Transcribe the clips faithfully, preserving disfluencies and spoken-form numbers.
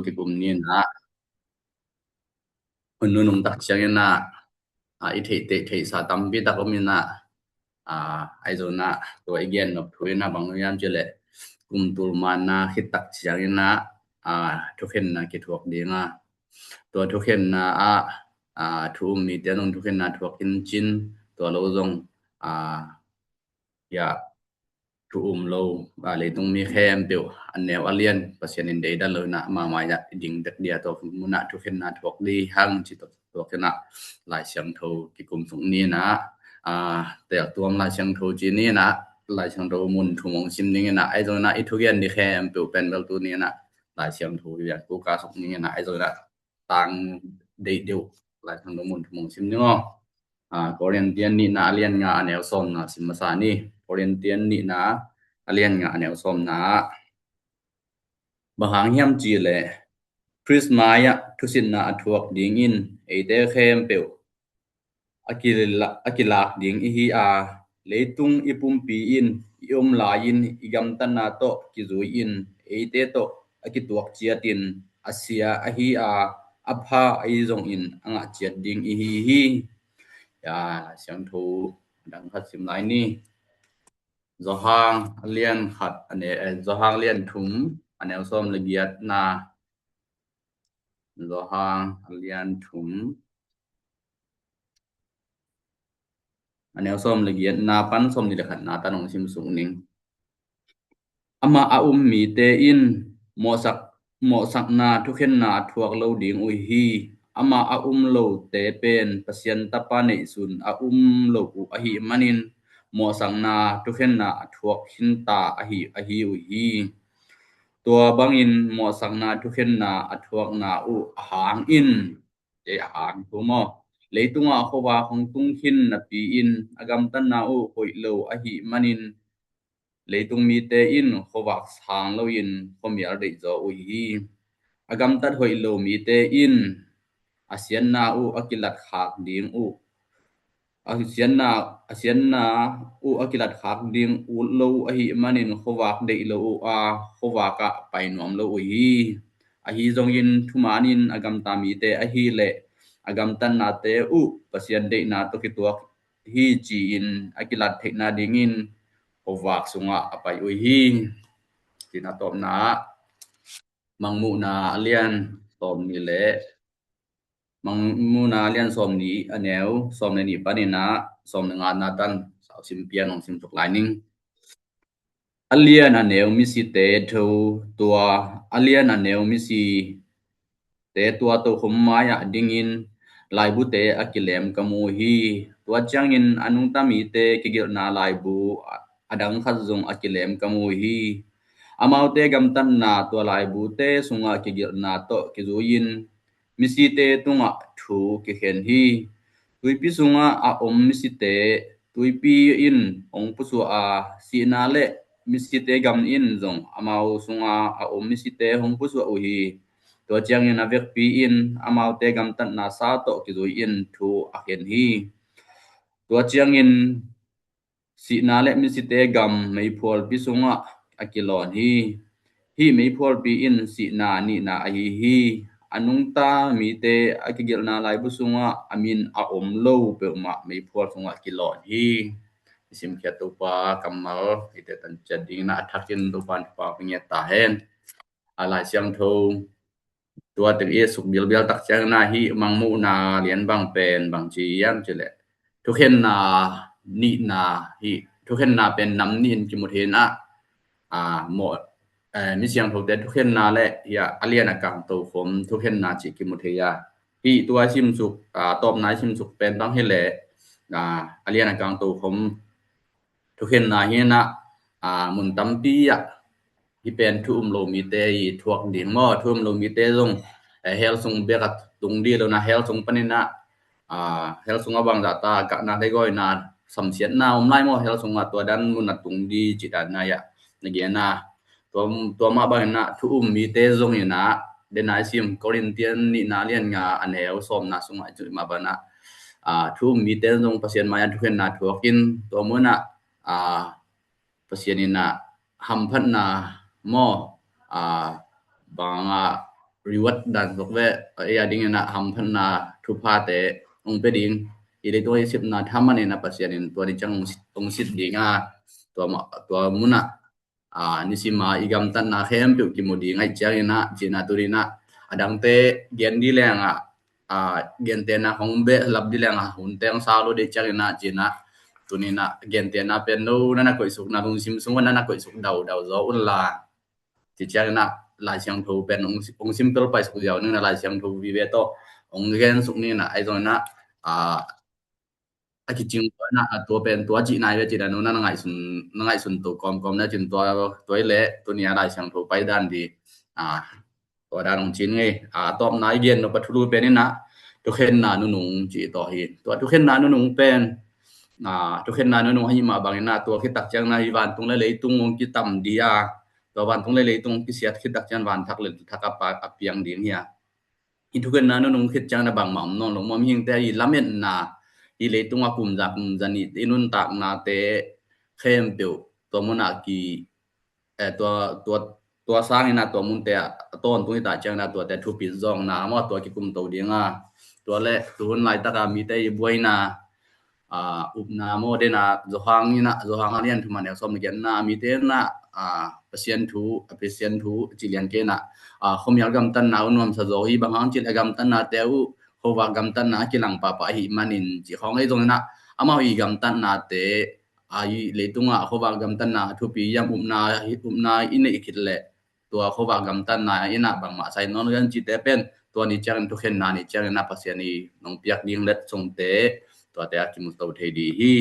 kikum ni in ah, hun nunung tak ciangin ah, a, i theih theih theihsa tampi tak om in ah, a, ahi zongin ah tua i gen nop thu in ah bang hiam cih leh kum tul manna khit tak ciangin ah, a, thukhenna kithuak ding a, tua thukhenna ah, a, thu um mite zong thukhenna thuak in cin, tua lo zong, a, ya, thu um lo, a, leitung mi khempeuh a neu a lian Pasian in deidan lo in ah, mahmah in ah i ding dek dia, tua mun ah thukhenna thuak ding hang ci tua, tua kei in ah Lai Siangtho kikum suk ni in ah, a, teltuam Lai Siangtho ci ni in ah, Lai Siangtho mun thum hong sim ning in ah, ahi zongin ah i thugen ding khempeuh pen bel tuni in ah Lai Siangtho i vian kuka suk ning in ah, ahi zongin ah tang deih deuh Lai Siangtho mun thum hong sim ning aw. A, Korintian nihna a lian nga a neu sawmna sim masa ni. Korintian nihna a lian nga a neu sawmna ah, bang hang hiam cih leh Khrist mai-ah thusitna a thuak dingin eite khempeuh a kila-, a kilak ding ihi a, leitung i pumpi in i om lai-in i gamtatna tawh kizui-in eite tawh a kituak ciatin a sia ahi a, a pha ahi zongin a ngah ciat ding ihi hi. Ya, Siangtho dang khat sim lai ni. Johan a lian khat a ne-, eh, Johan a lian thum a neu sawm le giatna. Johan a lian thum a neu sawm le giatna pan sawmnih le khatna tan hong sim suk ning. Amah a um mite in mawhsak, mawhsakna thukhenna a thuak lo ding uh hi. Amah a um lote pen Pasian Tapa neihsun a um lo uh ahih manin mawhsakna thukhenna a thuak khinta ahi, ahi uh hi. Tua bangin mawhsakna thukhenna a thuakna uh a hang in, ei a hang thu maw, leitungah khuavak hong tung khin napi-in a gamtatna uh hoih lo ahih manin leitung mite in khuavak sang loin khuamial deihzaw uh hi. A gamtat hoih lo mite in a siatna uh a kilatkhak ding uh, a siatna, a siatna uh a kilatkhak ding ut lo ahih manin khuavak deih lo uh a, khuavak ah pai nuam lo uh hi. Ahi zongin thumanin a gamta mite ahih leh a gamtatnate uh Pasian deihna tawh kituak hi ci-in a kilat theihna dingin khuavak sungah a pai uh hi. Cina tawpna ah Mangmuhna a lian sawmnih le, Mangmuhna a lian sawmnih a neu sawm le nih panin ah sawm le ngana tan sau sim pian hong sim tuk lai ning. A lian a neu misite tho, tua a lian a neu misite tua tokhom mai-ah dingin laibute a kilem ka mu hi. Tua ciangin a nungta mite kigelhna laibu a dang khat zong a kilem ka mu hi. Amaute gamtatna tua laibute sungah kigelhna tawh kizui-in misite tungah thu kikhen hi. Tuipi sungah a om misite tuipi in hong pusuah a, sihna le misite gam in zong amau sungah a om misite hong pusuah uh hi. Tua ciangin a vekpi in amaute gamtatna sa tawh kizui-in thu a khen hi. Tua ciangin sihna le misite gam meiphualpi sungah a kilawn hi. Hih meiphualpi in sihna nihna ahi hi. A nungta mite a kigelhna laibu sungah a min a om lo peuhmah meiphual sungah kilawn hi. I simkhiat Topa kammal i te tan ciat dingin a thakin Topa in thupha hong ngiat ta hen. A Lai Siangtho tua teng i suk bialbial tak ciangin ah hih Mangmuhna lian bang pen bang ci hiam cih leh thukhenna nihna, hih thukhenna pen nam nih in kimu thei in ah, a, mawh, eh, mi siangthote thukhenna le hih a lian a kang tokhom thukhenna cih kimu thei a. Hih tua i simsuk, a, tawpna i simsuk pen bang hi leh, a, a lian a kang tokhom thukhenna hi in ah, a, mun tampi ah hih pen thu um lo mite i thuak ding maw, thu um lo mite zong, eh, hell sung bek a tung ding lo in ah, hell sung panin ah, a, hell sungah bangzah ta kahna, theigawina, samsiatna om lai maw, hell sungah tua dan mun a tung ding cih dan na ah na gen a. Tua, tua mah bangin ah thu um mite zong in ah, den a i sim Korintian nihna lian nga a neu sawmna sungah i cih mah bangin ah, a, thu um mite zong Pasian mai-ah thukhenna thuak in, tua mun ah, a, Pasian in ah hamphatna maw, a, bang ah reward dan zok ve, ei a dingin ah hamphatna thuphate hong pia ding. Hih leitung i sepna thaman in ah Pasian in tua ni ciang hong sit, hong sit ding a, tua ma, tua mun ah, a, nisim a i gamtatna khempeuh kimu ding ahih ciangin ah, ci-in ah tuni-in ah a dangte gen ding leng ah, a, gentehna hong beh lap ding leng ah hun teng sa lo ding ciangin ah, ci-in ah tuni-in ah gentehna pen no na na koihsukna lungsim sung na na koihsuk daudau zaw un la. Ci ciangin ah Lai Siangtho pen hong, hong simple paisuk ziau ning ah Lai Siangtho vive tawh hong gensuk ning ah, ahi zongin ah, a, a kicing tua in ah, a, tua pen tua cih nai ve ci-in ah no na na ngaihsun, na ngaihsun to kawmkawm na cin tua, tua i leh tuni a Lai Siangtho pai dan di, a, tua dan hong cin ngei. A, tawpna i gen nop a thulu pen in ah thukhenna nunung ci tawh hi. Tua thukhenna nunung pen, a, thukhenna nunung ahih mah bangin ah tua khit tak ciang na hih vantung le leitung hong kitam di a, tua vantung le leitung hong kisiat khit tak ciang vanthak le thak a pa, a piang ding hi a. Hih thukhenna nunung khit ciang na bangmah om nawn lo maw, mihingte hih lametna, hih leitung a kum za kum za nih i nuntaknate khempeuh tua mun ah ki, eh, tua, tua, tua sangin ah tua munte ah tawntung hi ta ciangin ah tuate thupit zawkna maw, tua kikumto ding a, tua le tuhun laitak a mite i buaina, a, upna maw, den a Johan in ah, Johan a lian thum a neu sawm le giatna, mite in ah, a, Pasian thu, a, Pasian thu ci lian kei in ah, a, khuamial gamtatna uh nuamsa zaw hi, bang hang cih leh gamtatnate uh khuavak gamtatna a kilang pahpah ahih manin ci khawng, ahi zongin ah amau i gamtatnate, a, i leitung ah khuavak gamtatna thupi hiam, upna, upna i neih khit leh tua khuavak gamtatna in ah bangmah sai nawn lo hiam cihte pen tua ni ciangin, thukhenna ni ciangin ah Pasian i nong piak ding letsongte tuate a kimuto thei ding hi.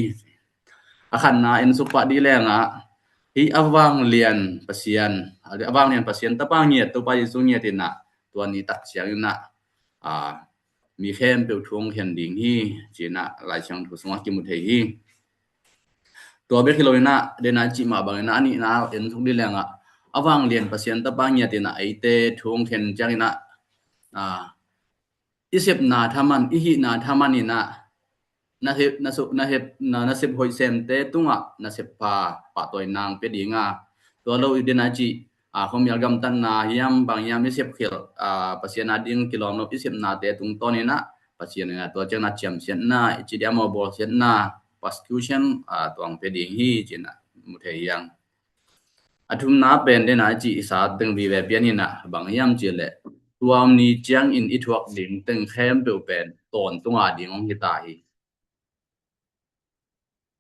A khatna en suk pah ding leng ah, hih a vanglian Pasian, a vanglian Pasian Tapa ngiat, Topa Jesu ngiat in ah tua ni tak ciangin ah, a, mi khempeuh thu hong khen ding hi, ci-in ah Lai Siangtho sungah kimu thei hi. Tua bek hi lo in ah, den a cih mah bangin ah, a nihna en suk ding leng ah, a vanglian Pasian Tapa ngiat in ah eite thu hong khen ciangin ah, a, i sepna thaman, i hihna thaman in ah, na sep, na sep, na sep hoih semte tungah na sep pha, pahtawina hong pia ding a, tua lo i den a cih, a, khuamial gamtatna hiam, bang hiam i sep khel, a, Pasian a ding kilawm lo i sepnate tungtawn in ah Pasian in ah tua ciang na ciamsiatna, i ci dia maw, bawlsiatna, persecution, a, tua hong pia ding hi, ci-in ah mu thei hi hang. A thumna pen den a cih i sa teng vive pian in ah, bang hiam cih leh tua ni ciangin i thuak ding teng khempeuh pen tawntung a ding hong hi ta hi.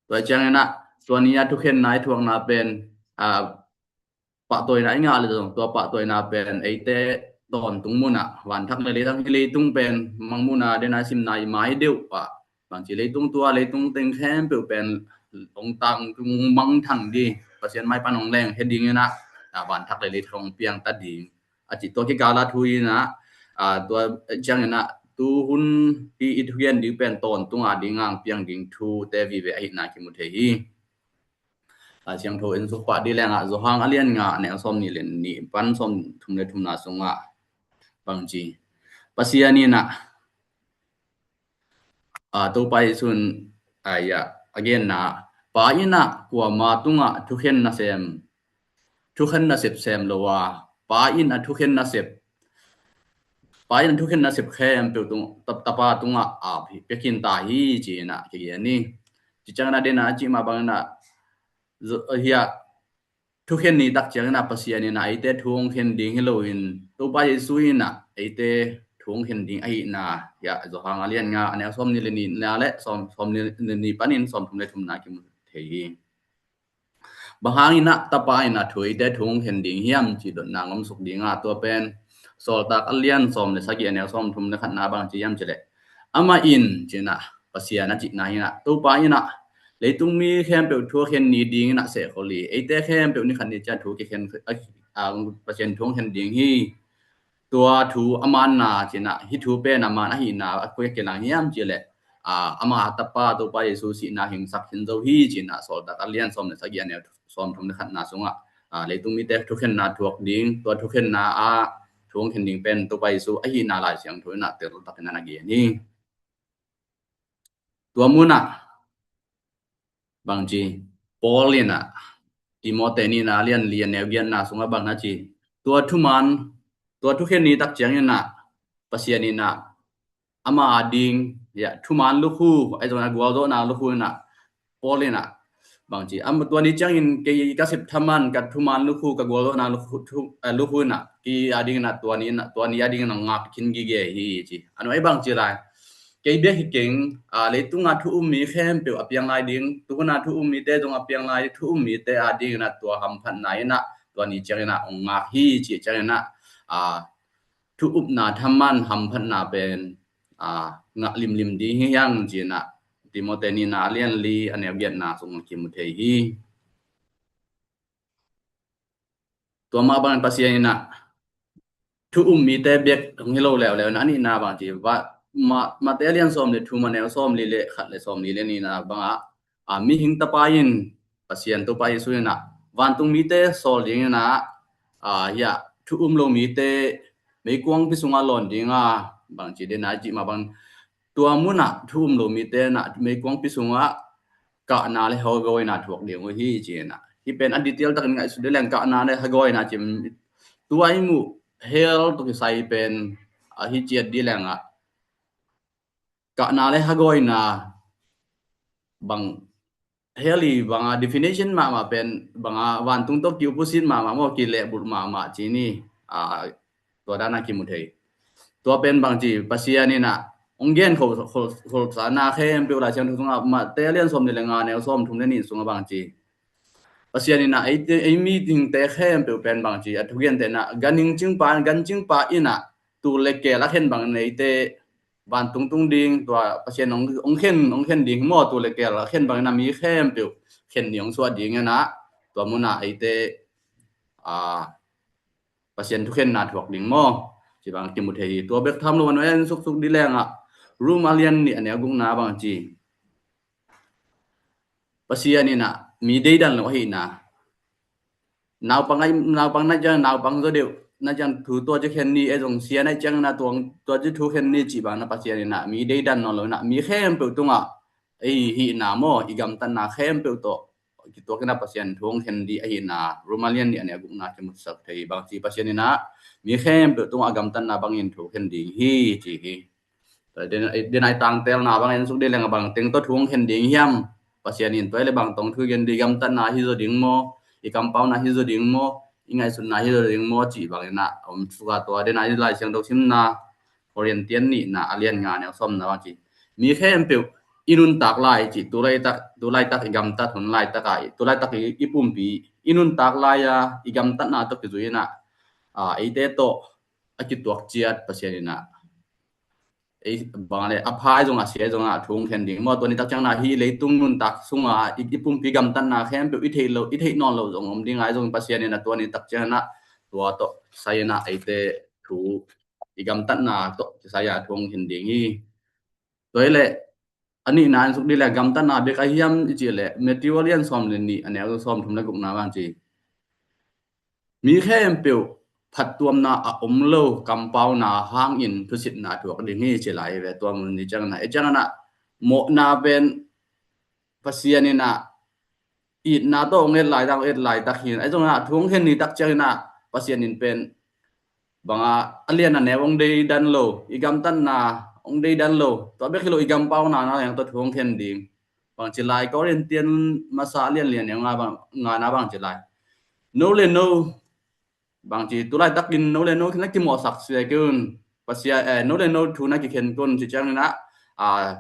Tua ciangin ah tua ni a thukhenna i thuakna pen, a, pahtawina i ngah leh zong tua pahtawina pen eite tawntung mun ah, vanthak le leitang, hih leitung pen mang mun ah, den a simna i mai deuh ah, bangci leitung tua, leitung teng khempeuh pen hong tang, hong mangthang ding, Pasian mai pan hong leng hi ding in ah, a, vanthak le leitang hong piang ta ding, a cih tua kikal a thu in ah, a, tua ciangin ah tuhun hih i thugen ding pen tawntung a ding hong piang ding thute vive ahihna kimu thei hi. Lai Siangtho en suk pah ding leng ah, Johan a lian nga, a neu sawmnih le nih pan sawmthum le thumna sungah bangci, Pasian in ah, a, Topa Jesu in, a, a genna, Pa in ah kuama tungah thukhen nasem, thukhen nasep sem lo a, Pa in a thukhen nasep, Pa in a thukhen nasep khempeuh tung, tap, Tapa tungah a pia khin ta hi, ci-in ah kigen hi. Ci ciangin ah den a cih mah bangin ah, zo, hiah thukhen ni tak ciangin ah Pasian in ah eite thu hong khen ding hi loin, Topa Jesu in ah eite thu hong khen ding ahihna, hiah Johan a lian nga, a neu sawmnih le nihna le sawm, sawmnih le nih panin sawmthum le thumna kimu thei hi. Bang hangin ah Tapa in ah thu eite thu hong khen ding hiam cih dotna hong om suk ding a, tua pen Sawltak a lian sawm le sagih, a neu sawmthum le khatna bang ci hiam cih leh, amah in, ci-in ah Pasian a cihna hi in ah, Topa in ah leitung mi khempeuh thu a khen ni dingin ah sehkhol hi. Eite khempeuh ni khat ni ciang thu kikhen, a, a, Pasian thu hong khen ding hi. Tua thu a manna, ci-in ah, hih thu pen a man ahihna a koi a kilang hiam cih leh, a, ama Tapa Topa Jesu sihna hingsak khin zo hi, ci-in ah Sawltak a lian sawm le sagih, a neu sawmthum le khatna sungah, a, leitung mite thukhenna thuak ding, tua thukhenna ah thu hong khen ding pen Topa Jesu ahihna Lai Siangtho in ah teltakin a na gen hi. Tua mun ah bangci, Paul in ah Timote nihna a lian li, a neu giatna sungah bang na ci, tua thuman tua thukhen ni tak ciangin ah Pasian in ah ama ading, ya, thuman lukhu, ahi zongin ah gualzawhna lukhu in ah Paul in ah bangci, ama tua ni ciangin kei ka sep thaman, ka thuman lukhu, ka gualzawhna lukhu, thu, eh, lukhu in ah kei ading in ah tua ni in ah, tua ni ading in ah ngak khin gige hi ci. A nuai bangci lai, kei bek hi keng, ah, leitung ah thu um mi khempeuh a piang lai ding, tu hun ah thu um mite zong a piang lai, thu um mite ading in ah tua hamphatna in ah tua ni ciangin ah hong ngak hi ci ciangin ah, ah, thu upna thaman hamphatna pen, ah, ngah limlim ding hi hang ci in ah Timoti nihna a lian li a neu giatna sung kimu thei hi. Tua mah bangin Pasian in ah thu um mite bek hong hi lo leuleu in ah a nihna bangci, va, ma, Mate a lian sawm le thum a neu sawm li le khat le sawm li le nihna bangah, ah, mihing tapa in Pasian Topa Jesu in ah vantung mite sawl ding in ah, ah, hiah thu um lo mite meikuangpi sungah lawn ding a, bangci den a i cih mah bang, tua munah thu um lo mite in ah meikuangpi sungah kahna le hagawina thuak ding uh hi ci in ah. Hih pen a detail takin ngaihsut dih leng kahna le hagawina ci, tua i muh hell tawh kisai pen, ah, hi ciat dih leng ah kahna le hagawina bang, hell i banga definition mahmah pen banga vantung tawh ki-opposite mahmah maw, kilehbulh mahmah ci ni, ah, tua dana kimu thei. Tua pen bangci, Pasian in ah hong gen khol, khol, kholsana khempeuh Lai Siangtho sungah Mate a lian sawm nih le nga neu sawm thum le nih sungah bangci, Pasian in ah ei, ei mihingte khempeuh pen bangci, a thugente in ah ganhing cingpa, gan cingpa in ah tul le keel a khen bangin eite vantung tung ding, tua Pasian hong, hong khen, hong khen ding maw, tul le keel a khen bangin a mi khempeuh khen ding hong suah ding in ah tua munah eite, ah, Pasian thukhenna thuak ding maw, ci bang kimu thei hi. Tua bek tham lo a nuai en suksuk dih leng ah Rom a lian nih a neu gukna bangci, Pasian in ah mi deidan lo ahihna, naupang a, naupang na ciang, naupang zaw deuh na ciang thu tua ci khen ni, ei zong sia na ciang na tuang tua ci thu khen ni cih bang na Pasian in ah mi deidan nawn lo in ah mi khempeuh tungah ei hihna maw, i gamtatna khempeuh tawh kituak in ah Pasian thu hong khen ding ahihna Rom a lian nih a neu gukna kimusak thei. Bangci, Pasian in ah mi khempeuh tungah a gamtatna bangin thu khen ding hi ci hi. Den, den a i tangtelna bang en suk dih leng a bang teng tawh thu hong khen ding hiam? Pasian in tua i le bang tawh thu gen ding, i gamtatna hi zaw ding maw, i kampauna hi zaw ding maw, i ngaihsutna hi zaw ding maw cih bangin ah om suk a, tua den a i Lai Siangtho simna Korintian nihna a lian nga neu sawmna bangci, mi khempeuh i nuntak lai cih, tu laitak, tu laitak i gamtat hun laitak a, tu laitak i, i pumpi i nuntak lai a i gamtatna tawh kizui in ah, ah, eite tawh a kituak ciat Pasian in ah ei bang le a pha i zong a sia i zong ah thu hong khen ding maw, tua ni tak ciang na hih leitung nuntak sunga i, i pumpi gamtatna khempeuh i theih lo, i theih nawn lo zong om ding a, i zong Pasian in ah tua ni tak ciang na tua tawh sai in ah eite thu, i gamtatna tawh kisai a thu hong khen ding hi. Tua i le a nihna en suk dih le gamtatna bek a hiam i cih le Matthew a lian sawm le nih a neu sawm thum le gukna bangci, mi khempeuh phattuamna a om lo kampauna hangin thusitna thuak ding hi ci lai hi ve. Tua mun ni ciang na, ei ciang na mawhna pen Pasian in ah itna tawh hong et laitak, hong et laitak hi in ah, ei zong ah thu hong khen ni tak ciang in ah Pasian in pen banga a lian a neu hong deidan lo, i gamtatna hong deidan lo, tua bek hi lo i gampauna na leng tawh thu hong khen ding. Bangci lai, Korintian masa a lian li a neu nga bang, nga na bangci lai, no le no, bangci tu laitakin no le no na kimawhsak sia kei un, Pasian, eh, no le no thu na kikhen kei un ci ciang in ah, ah,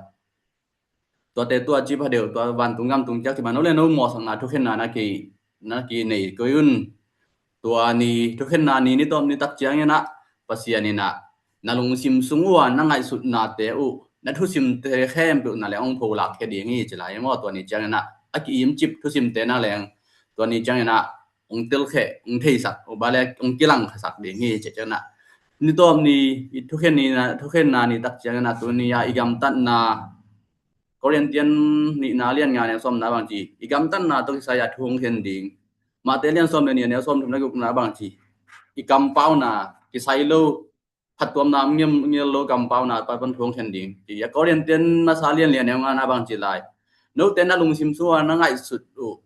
tuate tua ci pha deuh, tua vantung gamtung ciak ci ma no le no mawhsakna thukhenna na ki, na kinei kei un. Tua ni thukhenna ni, ni tawp ni tak ciang in ah Pasian in ah na lungsim sung uh a na ngaihsutnate uh, na thusimte khempeuh na leng hong pholak khia ding hi ci lai maw. Tua ni ciang in ah a ki-imcip thusimte na leng tua ni ciang in ah hong telkheh, hong theisak, uh ba le hong kilangkhasak ding hi ci ciang in ah ni tawp ni, i thukhen ni na, thukhenna ni tak ciang in ah tuni a i gamtatna, Korintian nihna lian nga neu sawmna bangci, i gamtatna tawh kisai a thu hong khen ding. Mate lian sawm le nih a neu sawm thum le gukna bangci, i kampauna kisai lo, phattuamna ngiam, ngial lo kampauna pan thu hong khen ding. Ci a Korintian masa lian li a neu nga na bangci lai, note na lungsim sung a na ngaihsut uh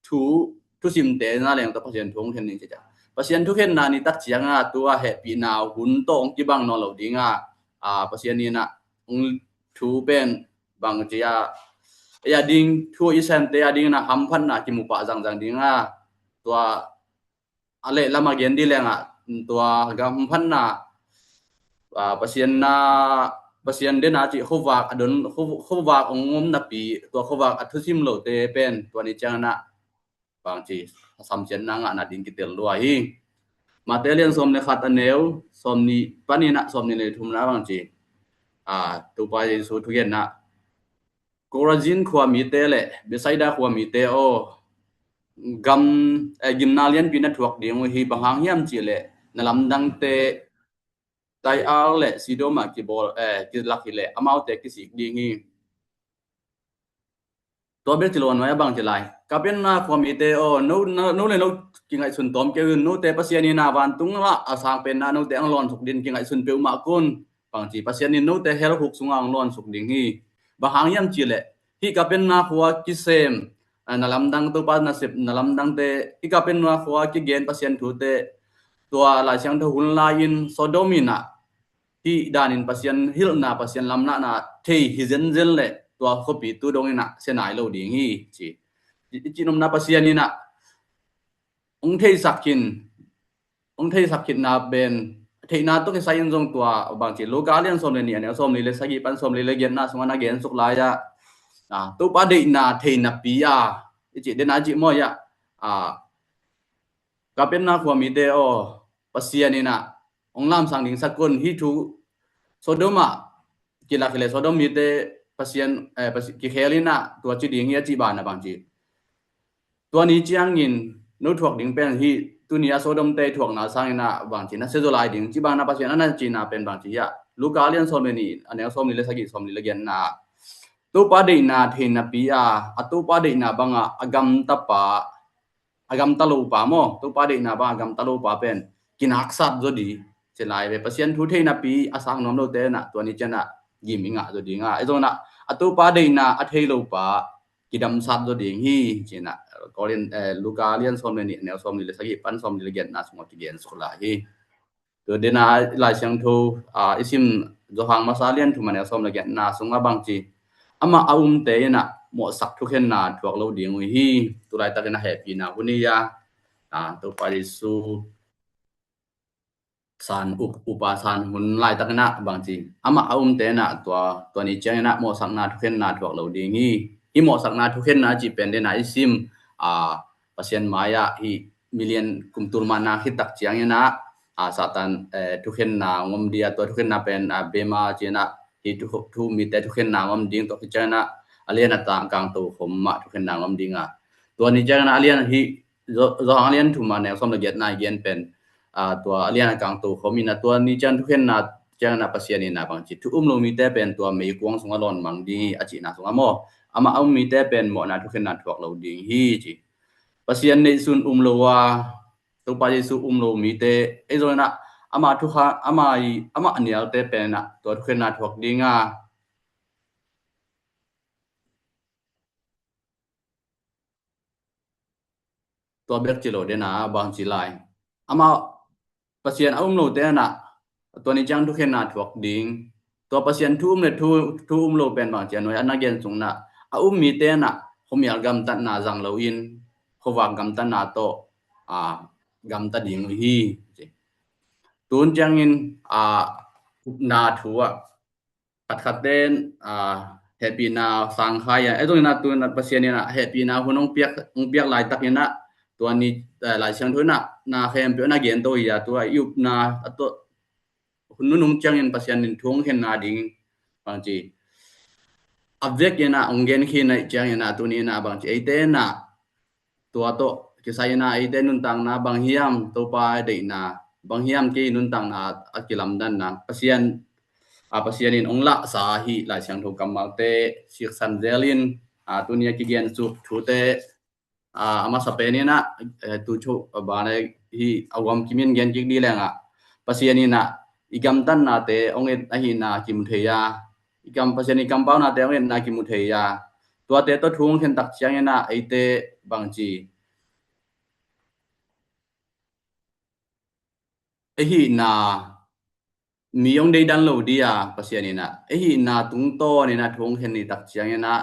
thu, thusimte na leng tawh Pasian thu hong khen ding ci ciang. Pasian thukhenna ni tak ciangah tua hehpihna hun tawh hong kibang nawn lo dingah, a, Pasian in ah hong thu pen bang ci a, ei a ding, thu i semte a dingin ah hamphatna kimu pah zangzang dingah, tua a lehlam a gen dih lengah tua hamphatna, a, Pasian na, Pasian den a cih khuavak a don, khu-, khuavak hong om napi, tua khuavak a thusim lote pen tua ni ciangin ah bangci a samsiatna ngahna ding kitel lua hi. Mate lian sawm le khat a neu sawmnih panin ah sawmnih le thumna bangci, a, Topa Jesu thugenna, Korazin khuamite le Bethsaida khuamite aw, gam, eh, gimna lianpi na thuak ding uh hi. Bang hang hiam cihleh na lamdangte Tyre le Sidon ah kibawl, eh, kilak hileh amaute kisik ding hi. Tua bek ci lo a nuai a bang ci lai. Kapernaum khuamite aw, no, no, no le no kingaihsun tawm kei un, note Pasian in a vantung lah a sang penna note ang lawn suk din kingaihsun peuhmah kun. Bangci Pasian in note hell khuk sungah ang lawn suk ding hi. Bang hang hiam cihleh hih Kapernaum khua kisem, a, na lamdang Topa nasep na lamdangte, hih Kapernaum khua kigen Pasian thute, tua Lai Siangtho hun lai-in Sodom in ah hih danin Pasian hilhna, Pasian lamlahna thei hi zenzen leh tua khuapi tu dongin ah sia nai lo ding hi ci. I, i cihnopna Pasian in ah hong theisak khin, hong theisak khinna pen theihna tawh kisai in zong tua bangci Luka lian sawm le nih a neu sawmli le sagih pan sawmli le giatna sungah na gensuk lai-ah, a, Topa deihna theihnapi a, i cih den a cih mawi ah, a, Kapernaum khuamite aw, Pasian in ah hong lamsang ding sak un. Hih thu Sodom ah kilak hileh Sodom mite Pasian, eh, Pasi-, kikhel in ah tua ci ding hi a cih banah bangci, tua ni ciangin no thuak ding pen hih tuni a Sodom te thuakna sangin ah bangci na sia zaw lai ding cih banah Pasian a na cihna pen bangci hiah, Luka lian sawm le nih a neu sawmli le sagih sawmli le giatna, Topa deihna theihnapi a, a Topa deihna bangah a gamtapa, a gamta lopa maw, Topa deihna bang a gamta lopa pen kinaksat zaw ding ci lai ve. Pasian thu theihnapi a sang nuam lote in ah tua ni ciangin ah gim i ngah zaw ding a, ei zong in ah a Topa deihna a thei lopa kidamsat zaw ding hi ci in ah Korin, eh, Luka lian sawm le nih a neu sawmli le sagih pan sawmli le giatna sungah kigensuk lai hi. Tua den a Lai Siangtho, a, i sim Johan masa lian thum a neu sawm le giatna sungah bangci, amah a umte in ah mawhsak thukhenna thuak lo ding uh hi. Tu laitakin a hehpihna hun hi a, a, Topa Jesu san up, upa san hun laitakin ah bangci, amah a umte in ah tua, tua ni ciangin ah mawhsakna thukhenna thuak lo ding hi. Hih mawhsakna thukhenna cih pen den a i sim, a, Pasian mai-ah hih milian kum tul mahna khit tak ciangin ah, a, Satan, eh, thukhenna ngom ding a, tua thukhenna pen, a, bema ci in ah hih thu, thu mite thukhenna ngom ding, tua khit ciangin ah a lian a tang kangto khom mah thukhenna ngom ding a, tua ni ciangin ah a lian hih Zo-, Johan a lian thum a neu sawm le giatna i gen pen, a, tua a lian a kangto khom in ah tua ni ciang thukhenna ciangin ah Pasian in ah bangci, thu um lo mite pen tua meikuang sungah lawn mang ding hi a cihna sungah maw, amah a um mite pen mawhna thukhenna thuak lo ding hi ci. Pasian neihsun um lo a, Topa Jesu um lo mite, ei zong in ah amah thukha, amah i, amah nialte pen in ah tua thukhenna thuak ding a, tua bek ci lo den a bang ci lai. Amah Pasian a um lote in ah tua ni ciang thukhenna thuak ding. Tua Pasian thu um le thu, thu um lo pen bang ci a nuai a na gen sung in ah a um mite in ah khuamial gamtatna zang loin khuavak gamtatna tawh, a, gamta ding uh hi. Tun ciangin, a, upna thu ah khatkhatte in, a, hehpihna sang khai a, ei zong in ah tu in ah Pasian in ah hehpihna hun hong piak, hong piak laitakin ah tua ni, eh, Lai Siangtho in ah na khempeuh na gen to hi a, tua i upna a tawh hun nunung ciangin Pasian in thu hong khenna ding bangci a vekin ah hong gen khin ahih ciangin ah tuni in ah bangci eite in ah tua tawh kisai in ah eite nuntakna bang hiam, Topa deihna bang hiam, kei nuntakna a kilamdanna Pasian, a, Pasian in hong lahsa hih Lai Siangtho kammalte siksan zelin, a, tuni a kigensuk thute, a, a masa pen in ah, eh, tu thu, a, banah hih a huam kimin gen kik dih leng ah Pasian in ah i gamtatnate hong et ahihna kimu thei a, i kam, Pasian i kampaunate hong etna kimu thei a, tuate tawh thu hong khen tak ciangin ah eite bangci, ei hihna mi hong deidan lo ding a, Pasian in ah ei hihna tungtawn in ah thu hong khen ni tak ciangin ah,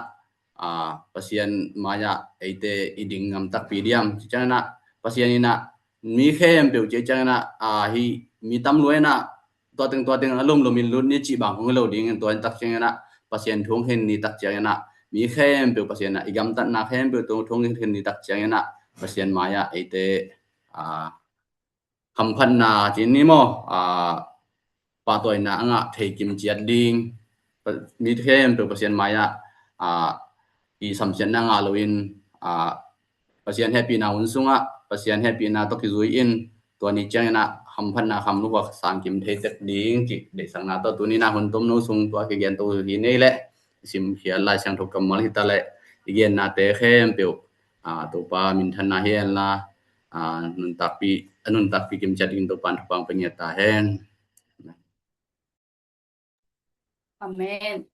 a, Pasian mai-ah eite i ding ngam takpi diam ci ciangin ah, Pasian in ah mi khempeuh ci ciangin ah, a, hih mi tam lua in ah tua teng tua teng a lomlom in lut ni cih bang hong hi lo ding in, tua in tak ciangin ah Pasian thu hong khen ni tak ciangin ah mi khempeuh Pasian ah i gamtatna khempeuh thu hong khen ni tak ciangin ah Pasian mai-ah eite, a, hamphatna ci ni maw, a, pahtawina a ngah thei kim ciat ding, mi khempeuh Pasian mai-ah, a, i samsiatna ngah loin, a, Pasian hehpihna hun sungah Pasian hehpihna tawh kizui in, tua ni ciangin ah hamphatna kham lukhuak sang kim thei tek ding cih deihsakna tawh tuni-in ah hun tomno sung tua kigen to hi nei leh, i simkhiat Lai Siangtho kammal hi ta leh i gennate khempeuh, a, Topa minthanna hi hen la, a, nuntakpih, a nuntakpih kim ciat ding Topa in thupha hong pia ta hen. Amen.